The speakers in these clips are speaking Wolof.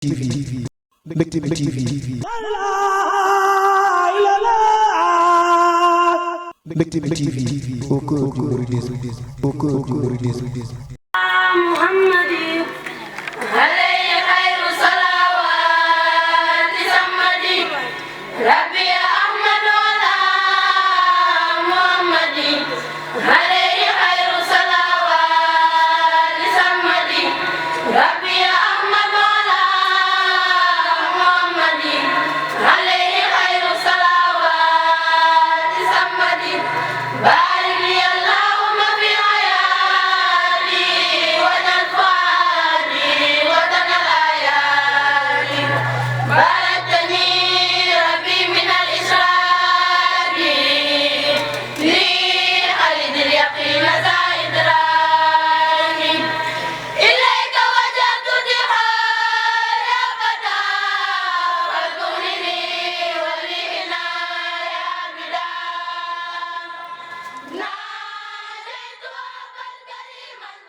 TV Mbectemi TV Mbectemi TV au cœur du mouridisme au cœur du mouridisme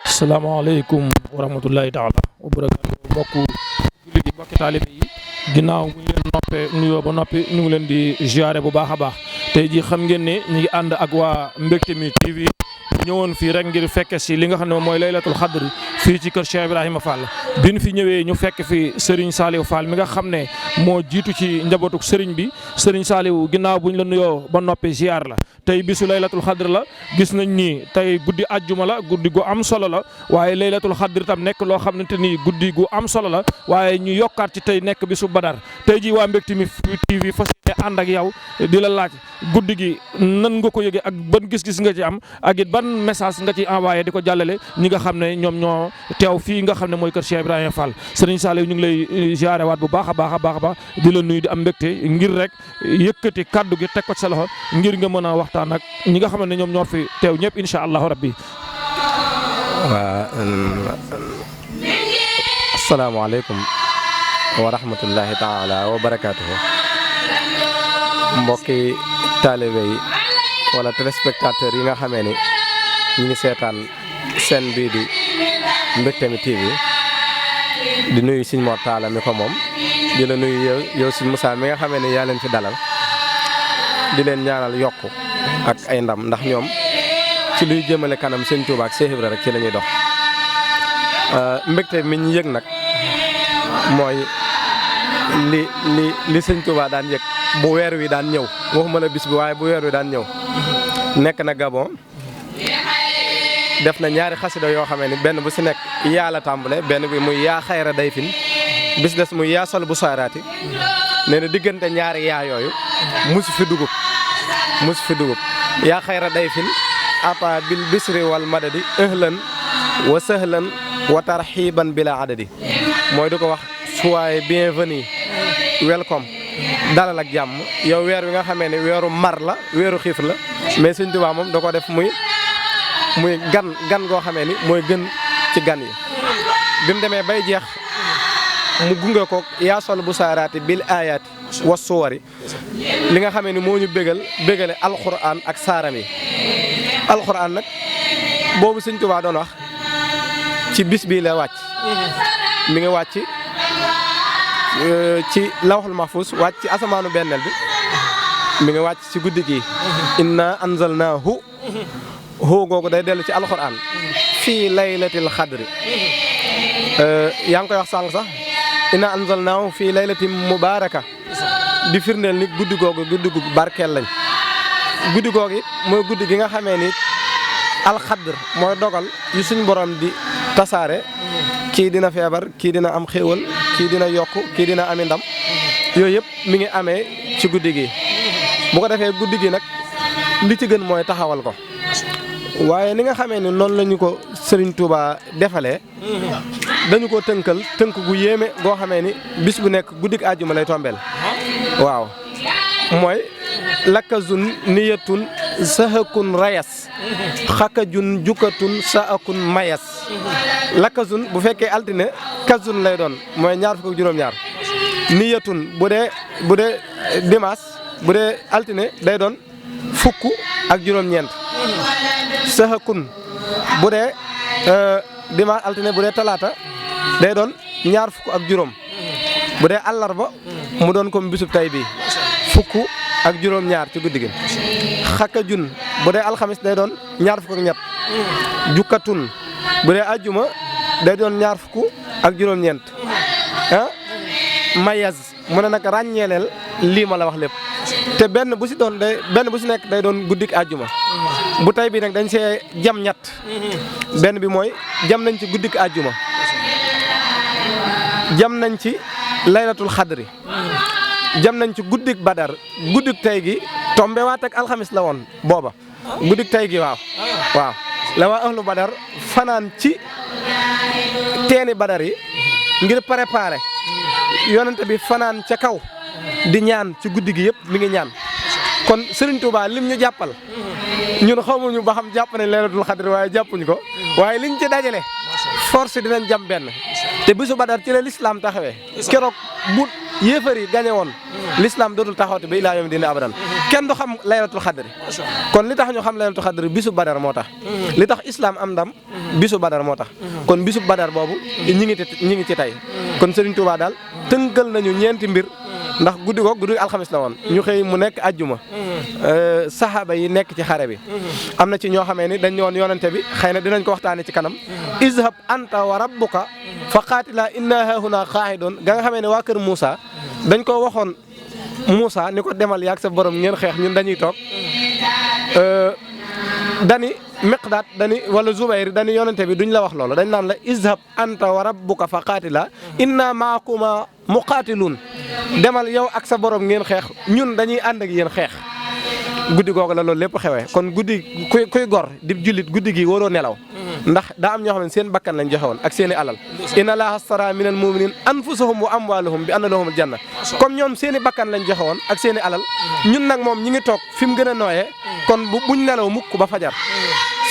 asalaamaaleykum wa rahmatullahi taala wa barakaatu mbokku jullit yi mbokki taalibe yi ginnaaw bu ñu leen noppee nuyoo ba noppi ñu ngi leen di ziare bu baax a baax tey ji xam ngeen ne ñu ngi ànd ak waa Mbectemi TV ñëwoon fii rek ngir fekke si li nga xam ne mooy laylatul xadr fii ci kër Cheikh Ibrahima Fall bi ñu fi ñëwee ñu fekk fi Serigne Saliou Fall mi nga xam ne moo jiitu ci njabootuk Serigne bi Serigne Saliou ginnaaw bu ñu la nuyoo ba noppi ziar la tey bisu laylatul xadr la gis nañ ni tey guddi àjjuma la guddi gu am solo la waaye laylatul xadr tam nekk loo xamante ni guddi gu am solo la waaye ñu yokkaat ci tey nekk bisu badar tey ji waa Mbectemi TV fas yéene ànd ak yow di la laaj guddi gi nan nga ko yëgee ak ban gis-gis nga ci am ak it ban message nga ci envoyé di ko jàllale ñi nga xam ne ñoom ñoo teew fii nga xam ne mooy kër Cheikh Ibrahima Fall Serigne Saliou ñu ngi lay ziare waat bu baax a baax a baax di la nuyu di am mbégte ngir rek yëkkati kaddu gi teg ko ci sa loxo ngir nga mën a waxtaan ak ñi nga xam ne ñoom ñoo fi teew ñëpp incha allahu rabbi. waa asalaamaaleykum wa rahmatullahi taala wa barakaatuhu mbokki taalibe yi wala téléspectateurs yi nga xamee ni ñu ngi seetaan seen bii di Mbectemi TV di nuyu Sëñ Mor Talla mi ko moom di la nuyu yow Sëñ Moussa mi nga xamee ni yaa leen fi dalal di leen ñaanal yokku ak ay ndam ndax ñoom ci luy jëmale kanam Sëñ Tuubaa ak Cheikh Ibra rek ci la ñuy dox mbégte mi ñu yëg nag mooy li Sëñ Tuubaa daan yëg bu weer wi daan ñëw waxuma la bis bi waaye bu weer wi daan ñëw nekk na Gabon def na ñaari xasida yoo xamee ni benn bu si nekk yaa la tàmbale benn bi muy yaa xayra day fin bis des muy yaa sol bu saaraati nee na diggante ñaari yaa yooyu musu fi dugub yaa xayra day fin ata bil bisri wal madadi ahlan wa sahlan wa tarxiban bila adadi mooy du ko wax soyez bienvenue welcome dalal ak jàmm yow weer wi nga xamee ne weeru mar la weeru xiif la mais Sëñ Tuubaa moom da ko def muy gan goo xamee ni mooy gën ci gan yi bi mu demee bay jeex mu gunge ko yaa sol bu saaraati bil ayaati wa suwari li nga xamee ni moo ñu bégale alxuraan ak saaram yi alxuraan nag boobu Sëñ Tuubaa doon wax ci bis bii la wàcc mi ngi wàcc ci lawhul mahfuz wàcc ci asamaanu benneel bi mi ngi wàcc ci guddi gi inna anzalnaahu hoo googu day dellu ci alxuraan fii laylatil xadri yaa ngi koy wax sànq sax inna anzalnaahu fii laylatin mubaaraka di firndeel ni guddi googu guddi gu barkeel lañ guddi googu it mooy guddi gi nga xamee ni alxadr mooy dogal yu suñ borom di tasaare kii dina feebar kii dina am xéewal kii dina yokk kii dina ami ndam yooyu yëpp mi ngi amee ci guddi gi bu ko defee guddi gi nag li ci gën mooy taxawal ko waaye ni nga xamee ni noonu la ñu ko Serigne Touba defalee dañu ko tënk gu yéeme goo xamee ni bis bu nekk guddik àjjuma lay tombeel waaw mooy lakkazun niyatun sahakun rayas xakajun jukkatun saakun mayas lakkazun bu fekkee altine kazun lay doon mooy ñaar fukk ak juróom-ñaar niyatun bu dee dimanche bu dee altine day doon fukk ak juróom-ñeent sahakun bu dee dimanche altine bu dee talaata day doon ñaar fukk ak juróom bu dee àllarba mu doon comme bisub tay bi fukk ak juróom-ñaar ci guddi gi xakka jun bu dee alxamis day doon ñaar fukk ak ñett jukkatun bu dee ajjuma day doon ñaar fukk ak juróom-ñeent mayaz mu ne nag ràññeeleel lii ma la wax lépp te benn bu si nekk day doon guddik ajjuma bu tay bi nag dañ see jam ñett benn bi mooy jam nañ ci guddik ajjuma jam nañ ci laylatul xadri jam nañ ci guddik badar guddik tay gi tombe waat ak alxamis la woon booba guddik tay gi waaw la waa ahlu badar fanaan ci teeni badar yi ngir préparer yonente bi fanaan ca kaw di ñaan ci guddi gi yëpp mi ngi ñaan kon Serigne Touba lim ñu jàppal ñun xamuñu ba xam jàpp nañ laylatul xadri waaye jàppuñ ko waaye liñ ci dajale force dinañ jam benn te bisu badar ci la l'islam taxawee keroog bu yéefar yi gañe woon l'islam dootul taxawte ba ilaa yawmi diin abadan kenn du xam laylatul xadri kon li tax ñu xam laylatul xadri bisu badar moo tax li tax islam am ndam bisu badar moo tax kon bisu badar boobu ñi ngi ci tey kon Serigne Touba daal tënkal nañu ñeenti mbir ndax guddi ko guddi alxamis la woon ñu xëy mu nekk ajjuma saxaaba yi nekk ci xare bi am na ci ñoo xamee ni dañ ñëwoon yonente bi xëy na dinañ ko waxtaane ci kanam izhab anta wa rabbuka fa qaatila inna haahuna qaa'idoon ga nga xamee ne waa kër Moussa dañ ko waxoon Moussa ni ko demal yaag sa borom ngeen xeex ñun dañuy toog dani Miqdaad dani wala Zubayr dani yonente bi duñ la wax loolu dañ naan la izhab anta wa rabbuka fa qaatila inna maakuma muqaatiluun demal yow ak sa borom ngeen xeex ñun dañuy ànd ak yéen xeex guddi googu la loolu lépp xewee kon guddi kuy gor di jullit guddi gi waroo nelaw ndax daa am ñoo xam ne seen bakkan lañ joxe woon ak seen i alal inna laaha stara minal mu'minin anfusahum wa amwaalahum bi anna lahumul janna comme ñoom seen i bakkan lañ joxe woon ak seen i alal ñun nag moom ñi ngi toog fi mu gën a nooyee kon buñ nelaw mukk ba fajar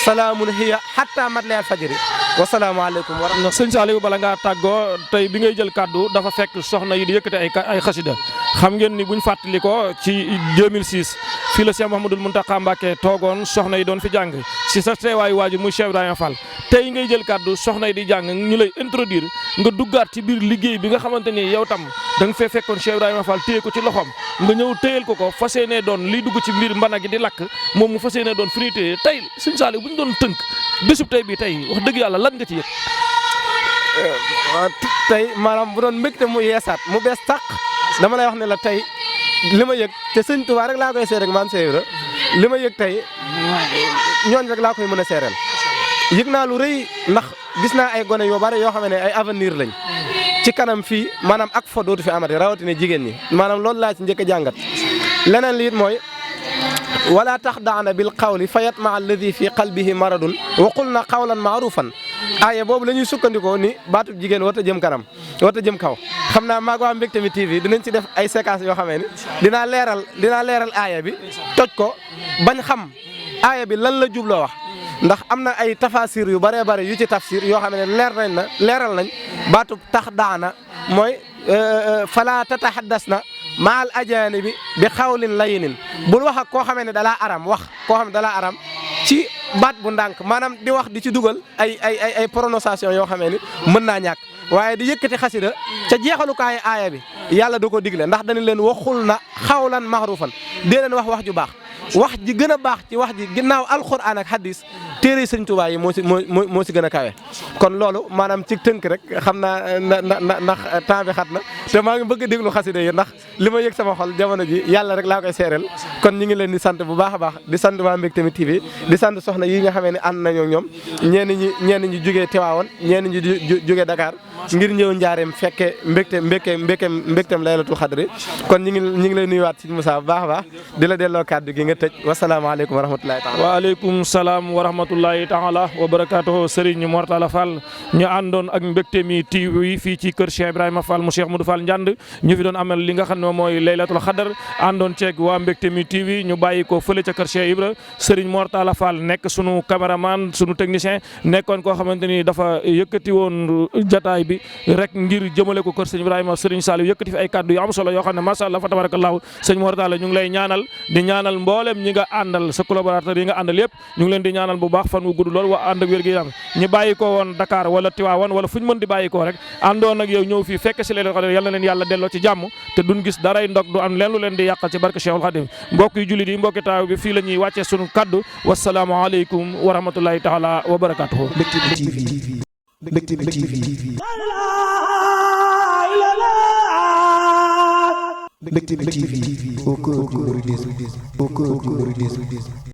salaamun hiya hatta matla'il fajri wa salaamu aleykum wa rahmatulah. sëñ Saliou bala ngaa tàggoo tey bi ngay jël kàddu dafa fekk soxna yi di yëkkate ay xasida xam ngeen ni buñ fàttali ko ci 2006 fii la Cheikh Mouhamadoul Mountakha Mbacké toogoon soxna yi doon fi jàng si sa teewaayu waajur muy Cheikh Ibrahima Fall tey ngay jël kàddu soxna yi di jàng ñu lay introduire nga duggaat ci biir liggéey bi nga xamante ni yow tam da nga fee fekkoon Cheikh Ibrahima Fall téye ko ci loxoom nga ñëw téyel ko fas yéenee doon liy dugg ci biir mbana gi di lakk moom mu fas yéenee doon fi ñuy téye tey sëñ Saliou bu ñu doon tënk bésub tey bi tey wax dëgg yàlla lan nga ci yëg. tey maanaam bu doon mbégte mu yeesaat mu bees tàq dama lay wax ne la tey li ma yëg te sëñ Tuubaa rek laa koy seere rek maam Seydou li ma yëg tey ñooñ rek laa koy mën a seereel yëg naa lu rëy ndax gis naa ay gone yoo bari yoo xam ne ay avenir lañ ci kanam fii maanaam ak fo dootu fi amati rawatina jigéen ñi maanaam loolu laa ci njëkk a jàngat leneen li it mooy wala taxdaana bil qawli fa yatma alladi fi qalbihi maradun wa qulna qawlan maarufan aaya boobu la ñuy sukkandikoo ni baatub jigéen warta jëm kanam warta jëm kaw xam naa maag waa Mbectemi TV dinañ ci def ay séquences yoo xamee ni dinaa leeral aaya bi toj ko bañ xam aaya bi lan la jubloo wax ndax am na ay tafasir yu bëree bëri yu ci tafsir yoo xam ne leeral nañ baatub taxdaana mooy fala tatahaddasna maal ajaanibi bi xawlin layinin bul wax ak koo xamee ne dalaa aram wax koo xam ne dalaa aram ci baat bu ndànk maanaam di wax di ci dugal ay prononciation yoo xamee ni mën naa ñàkk waaye di yëkkati xasida ca jeexalukaayu aaya bi yàlla da ko digle ndax dañu leen waxul na xawlan maxrufan dee leen wax ju baax wax ji gën a baax ci wax ji ginnaaw alquran ak hadis téere Sëriñ Tuubaa yi moo si gën a kawe kon loolu maanaam ci tënk rek xam naa ndax temps bi xat na te maa ngi bëgg a déglu xasida yi ndax li ma yëg sama xol jamono ji yàlla rek laa koy seereel kon ñu ngi leen di sant bu baax a baax di sant waa Mbectemi TV di sant soxna yi nga xamee ne ànd nañoo ñoom ñenn ñi jugee Tiwaawoon ñenn ñi jugee Dakar ngir ñëw njaareem fekke mbégteem laylatul xadri kon ñu ngi lay nuyuwaat ci Moussa bu baax a baax di la delloo kàddu gi nga tëj wasalaamaaleykum wa rahmatulahi taala waaleykum salaam wa rahmatullahi taala wa barakaatuhu Serigne Mor Talla Fall ñu àndoon ak Mbectemi TV fii ci kër Cheikh Ibrahima Fall mu Cheikh Modou Fall Ndiand ñu fi doon amal li nga xam ne mooy laylatul xadar àndoon ceeg waa Mbectemi TV ñu bàyyi ko fële ca kër Cheikh Ibra Serigne Mor Talla Fall nekk sunu caméraman sunu technicien nekkoon koo xamante ni dafa yëkkati woon jataay bi bi rek ngir jëmale ko kër sëñ Ibrahima Serigne Saliou yëkkati fi ay kaddu yu am solo yoo xam ne macha allah fa tabarakallahu sëñ Mor Talla ñu ngi lay ñaanal di ñaanal mboolem ñi nga àndal sa collaborateur yi nga àndal yëpp ñu ngi leen di ñaanal bu baax fan wu gudd lool wa ànd ak wér gi yaram ñi bàyyi ko woon Dakar wala Tivaouane wala fu ñu mën di bàyyi ko rek àndoon ak yow ñëw fii fekk si leen yal na leen yàlla delloo ci jàmm te duñ gis daray ndog du am leen lu leen di yàqal ci barke Cheikhul Khadim mbokk yu jullit yi mbokki taaw bi fii la ñuy wàccee sunu kaddu wasalaamu aleykum wa rahmatullahi taala wa barakatuhu Mbectemi TV Mbectemi TV au cœur du mouridisme